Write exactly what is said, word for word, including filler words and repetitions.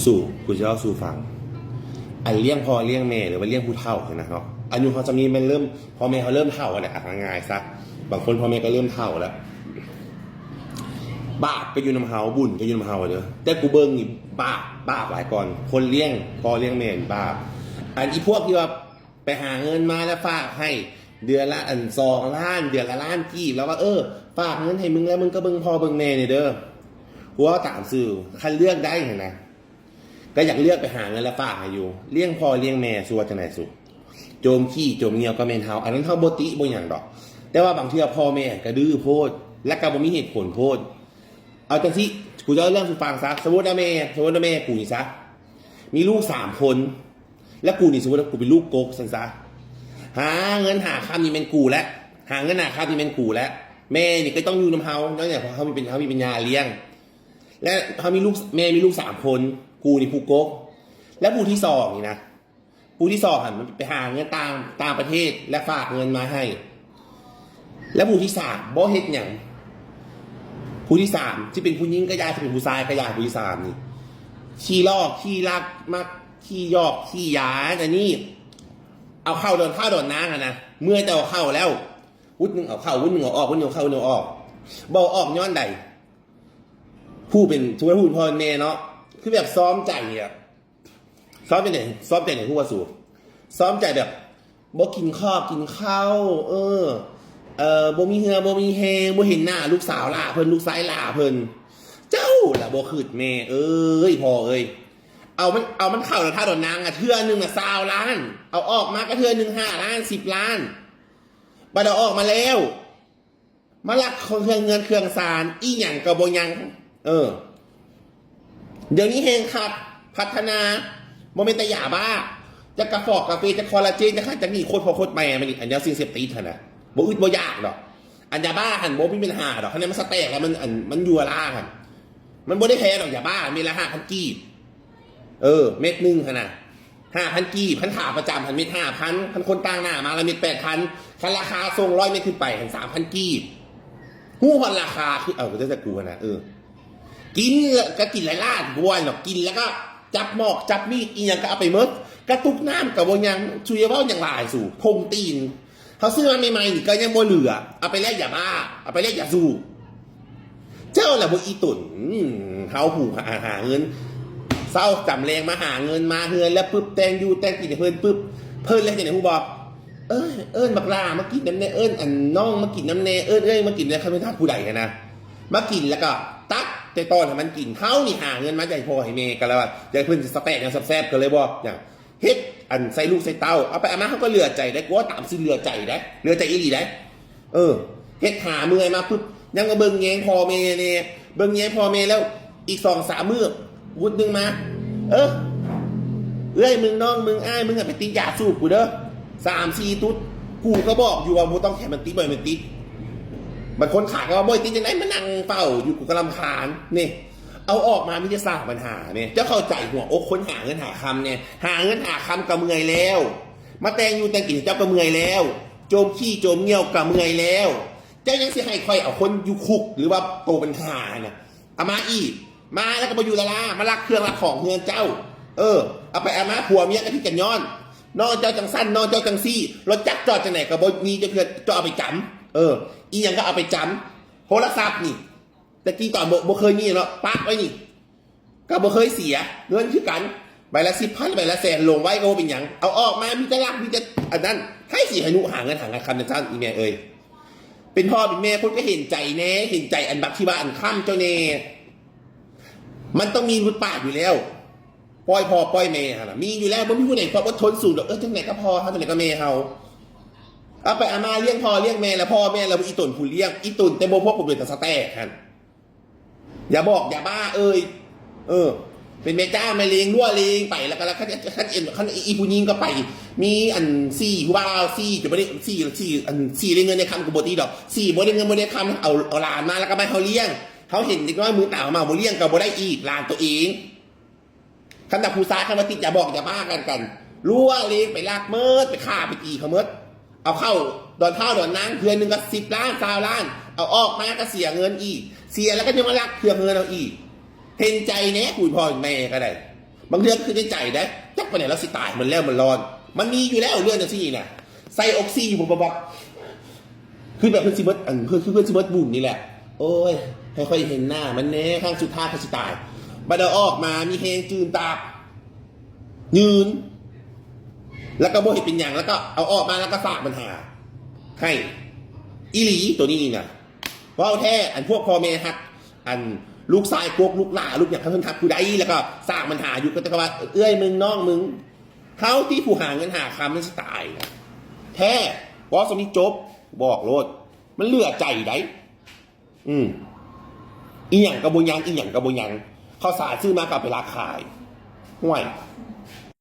สู่ กูจะเล่าสู่ฟัง อันเลี้ยงพ่อเลี้ยงแม่หรือว่าเลี้ยงผู้เฒ่าเนี่ยนะเนาะ อายุเขาจะมีแม่นเริ่ม พ่อแม่เขาเริ่มเฒ่าแล้ว อ่ะ ง่ายๆซะ บางคนพ่อแม่ก็เริ่มเฒ่าแล้ว บาปก็อยู่นำเฮา บุญก็อยู่นำเฮาเด้อ แต่กูเบิ่งนี่บาป บาปหลายก่อน คนเลี้ยงพ่อเลี้ยงแม่นี่บาป อันอีพวกที่ว่าไปหาเงินมาแล้วฝากให้ เดือนละอันสองล้าน เดือนละล้านกีบ แล้วว่า เออ ฝากเงินให้มึงแล้วมึงก็เบิ่งพ่อเบิ่งแม่เนี่ยเด้อ กูว่าตามซื่อ คันเลือกได้หั้นนะ ก็อยากเลือกไปหาเงินแล้วฝากให้อยู่ เลี้ยงพ่อเลี้ยงแม่ สู่ว่าจั่งใดสู่ โจมขี้โจมเงี่ยวก็แม่นเฮา อันนั้นเฮาบ่ติบ่หยังดอก แต่ว่าบางเทื่อพ่อแม่ก็ดื้อโพด และก็บ่มีเหตุผลโพด เอาจั่งซี้ กูจะเอาเรื่องสู่ฟังซะ สมมุติว่าแม่ สมมุติว่าแม่กูนี่ซะ มีลูกสามคน และกูนี่สมมุติว่ากูเป็นลูกกกซั่นซะ หาเงินหาค่ำนี่แม่นกูและ หาเงินหาค่ำนี่แม่นกูและ แม่นี่ก็ต้องอยู่นำเฮา เนาะเนี่ย เพราะเฮามีเป็น เฮามีเป็นย่าเลี้ยง และเฮามีลูก แม่มีลูกสามคน กูนี่ผู้กก และผู้ที่สองนี่นะ ผู้ที่สองหั่นมันไปหาเงินต่าง ต่างประเทศ และฝากเงินมาให้ และผู้ที่สามบ่เฮ็ดหยัง ผู้ที่สามที่เป็นผู้หญิงก็อย่า ที่เป็นผู้ชายก็อย่า ผู้ที่สามนี่ ขี้ลอก ขี้ลัก มักขี้หยอก ขี้หยา อันนี้ เอาเข้าดอนข้าวดอนนางอะนะ เมื่อยแต่เอาเข้าแล้ว วุ้นหนึ่งเอาเข้า วุ้นหนึ่งเอาออก วุ้นหนึ่งเอาเข้า วุ้นหนึ่งเอาออก บ่เอาออกย้อนใด ผู้เป็น สมมุติว่าผู้เป็นพ่อเป็นแม่เนาะ คือแบบซ้อมใจอะ ซ้อมใจไหน ซ้อมใจไหน ฮู้ว่าสู ซ้อมใจแบบ บ่กินข้าวกินข้าว เออ เอ่อ บ่มีเหื่อบ่มีแฮง บ่เห็นหน้าลูกสาวหล้าเพิ่น ลูกชายหล้าเพิ่น เจ้าล่ะบ่คิดแม่ เอ้ย พ่อเอ้ย เอามัน เอามันเข้าดอนข้าวดอนนางอะ เทื่อหนึ่งอะซาวล้าน เอาออกมาก็เทื่อหนึ่งห้าล้าน สิบล้าน บัดเอาออกมาแล้ว มาลักเครื่องเฮือนเครื่องซาน อีหยังก็บ่ยัง เออ เดี๋ยวนี้แฮงคัก พัฒนา บ่แม่นแต่ยาบ้า จะกาฟอกาเฟ จะคอลลาเจน จะคันจะนี่ โคตรพ่อโคตรแม่มันนี่ อันนี้สิ่งเสพติดหั่นนะ บ่อึดบ่อยากดอก อันยาบ้าหั่นบ่มีปัญหาดอก คันนี้มันสแต็กแล้วมัน อัน มันยัวล่าหั่น มันบ่ได้แพงดอกยาบ้า เม็ดละห้าพันกีบ เออ เม็ดหนึ่งหั่นนะ ห้าพันกีบ คันขาประจำหั่นเม็ดห้าพัน คันคนต่างหน้ามาละเม็ดแปดพัน คันราคาส่งร้อยเม็ดขึ้นไปหั่นสามพันกีบ ฮู้ฮอดราคา คือ เอ้า ก็จะกูหั่นนะ เออ กินแล้วก็กินหลายล้าน บ่ว่าหรอก กินแล้วก็จับหมอกจับมีดอีหยังก็เอาไปหมด กระตุกน้ำก็บ่ยัง สูอย่าเว้าหยังหลายสู ทงตีน เขาซื้อมาใหม่ๆนี่ก็ยังบ่เหลือ เอาไปแลกยาบ้า เอาไปแลกยาสูบ เจ้าล่ะบ่อีตุ่น อืม เฮาผู้หา หาเงิน เช้าจำแรงมาหาเงินมาเฮือนแล้วปึ๊บ แต่งอยู่แต่งกินให้เพิ่นปึ๊บ เพิ่นแล้วจั่งใด๋ฮู้บ่ เอิ้น เอิ้นบักหล้ามากินนำแน่ เอิ้นอันน้องมากินนำแน่ เอิ้นเอื้อยมากินนำแน่ คันแม่นถ้าผู้ใดหั้นนะ มากินแล้วก็ตักแต่ตอนให้มันกิน เฮานี่หาเงินมาให้พ่อให้แม่ก็แล้วว่า อยากให้เพิ่นสแต็กหยังแซ่บๆ ก็เลยบ่ อย่าง เฮ็ดอันใส่ลูกใส่เต้า เอาไปเอามาเฮาก็เหลือใจเด้ กูว่าตามซื่อเหลือใจเด้ เหลือใจอีหลีเด้ เออ เฮ็ดหาเมื่อยมาปึ๊บ ยังมาเบิ่งแยงพ่อแม่แน่ เบิ่งแยงพ่อแม่แล้ว อีกสองสามมื้อ วุ้นหนึ่งมา เออ เอื้อยมึงน้องมึงอ้ายมึงอะไปติดยาสูบกูเด้อ สามสี่ตุ๊ด กูก็บอกอยู่ว่าบ่ต้องแค่มันติด บ่ให้มันติด บางคนขายก็ว่าบ่ให้ติดจั่งใด๋ มานั่งเฝ้าอยู่ กูก็รำคาญ นี่ เอาออกมามีแต่สร้างปัญหาเนี่ย เจ้าเข้าใจหัวอกคนหาเงินหาคำเนี่ย หาเงินหาคำก็เมื่อยแล้ว มาแต่งอยู่แต่งกินเจ้าก็เมื่อยแล้ว โจมขี้โจมเงี่ยวก็เมื่อยแล้ว เจ้ายังสิให้ข่อยเอาคนอยู่คุกหรือว่าโตเป็นห่าน่ะ เอามาอีก มาแล้วก็มาอยู่ละลา มาลักเครื่องลักของเฮือนเจ้า เออ เอาไปเอามาผัวเมียก็ผิดกันย้อน นอนเจ้าจังซั่น นอนเจ้าจังซี่ รถจักรจอดจั่งใด๋ก็บ่มีจักเทื่อ เจ้าเอาไปจ๋ำ เออ อีหยังก็เอาไปจ๋ำ โทรศัพท์นี่ แต่กี้ก่อนบ่ บ่เคยมีเนาะ ปะไว้นี่ ก็บ่เคยเสีย เงินคือกัน ใบละสิบพัน ใบละแสน หลงไว้ก็บ่เป็นหยัง เอาออกมา มีแต่ลัก มีแต่อันนั้น ไผสิให้หนูหาเงินหาคำจั่งซั่น อีแม่เอ้ย เป็นพ่อเป็นแม่คนก็เห็นใจแน่ เห็นใจอันบักที่ว่าอันค้ำเจ้าแน่ มันต้องมีหลุดปากอยู่แล้ว ปล่อยพ่อปล่อยแม่หั่นน่ะ มีอยู่แล้ว บ่มีผู้ใดความอดทนสูงดอก เออ จั่งใด๋ก็พ่อเฮา จั่งใด๋ก็แม่เฮา เอาไปเอามาเลี้ยงพ่อเลี้ยงแม่ แล้วพ่อแม่แล้วอีตุ่นผู้เลี้ยง อีตุ่นแต่บ่พวกผมเป็นตาสะแตกหั่น อย่าบอกอย่าบ้าเอ่ย เออ เป็นแม่จ้าแม่เลี้ยงดัวเลี้ยงไป แล้วก็ แล้วคัน คันเอ็น คันอีผู้หญิงก็ไป มีอันสี่ผู้บ่าว สี่จะบ่ได้ สี่ สี่ อันสี่ได้เงินได้คำก็บ่ติดดอก สี่บ่ได้เงินบ่ได้คำ เอา เอาหลานมาแล้วก็มาให้เฮาเลี้ยง เฮาเห็นเด็กน้อยมือเปล่ามาบ่เลี้ยงก็บ่ได้อีก หลานตัวเอง คันแต่ผู้ชายคันว่าติดอย่าบอกอย่าบ้ากันกัน ดัวเลี้ยงไปลักเมิด ไปฆ่าไปตีเขาเมิด เอาเข้าดอนข้าวดอนนาง เทื่อหนึ่งก็สิบล้าน ซาวล้าน เอาออกมาก็เสียเงินอีก เสียแล้วก็ยังมาลักเทื่อเงินเอาอีก เห็นใจแน่ผู้พ่อแม่ก็ได้ บางเทื่อก็คือในใจได้ จักไปไหนแล้วสิตาย มันแล้วมันร้อน มันมีอยู่แล้วเรื่องจังซี่น่ะ ใส่ออกซิอยู่บ่บ่บ่ คือแบบเพิ่นสิเบิดอันเพิ่นคือเพิ่นสิเบิดบุญนี่แหละ โอ้ย ให้ค่อยเห็นหน้ามันแน่ ครั้งสุดท้ายเขาสิตาย บัดเอาออกมามีแฮงจืนตา ยืน แล้วก็บ่เห็นเป็นหยัง แล้วก็เอาออกมาแล้วก็สร้างปัญหา ให้ อีหลีตัวนี้นี่นะ เว้าแท้ อันพวกพ่อแม่ฮัก อันลูกชายพวกลูกหลานลูกหยังเขาเพิ่นฮักผู้ใด แล้วก็สร้างปัญหาอยู่ ก็จะว่าเอื้อยมึงน้องมึง เฮาที่ผู้หาเงินหาคำมันสิตาย แท้ เว้าสำนี้จบ บอกโลด มันเหลือใจได อืม อีหยังกะบ่ยัง อีหยังกะบ่ยัง ข้าวสารซื้อมาก็เอาไปลักขาย ห่วย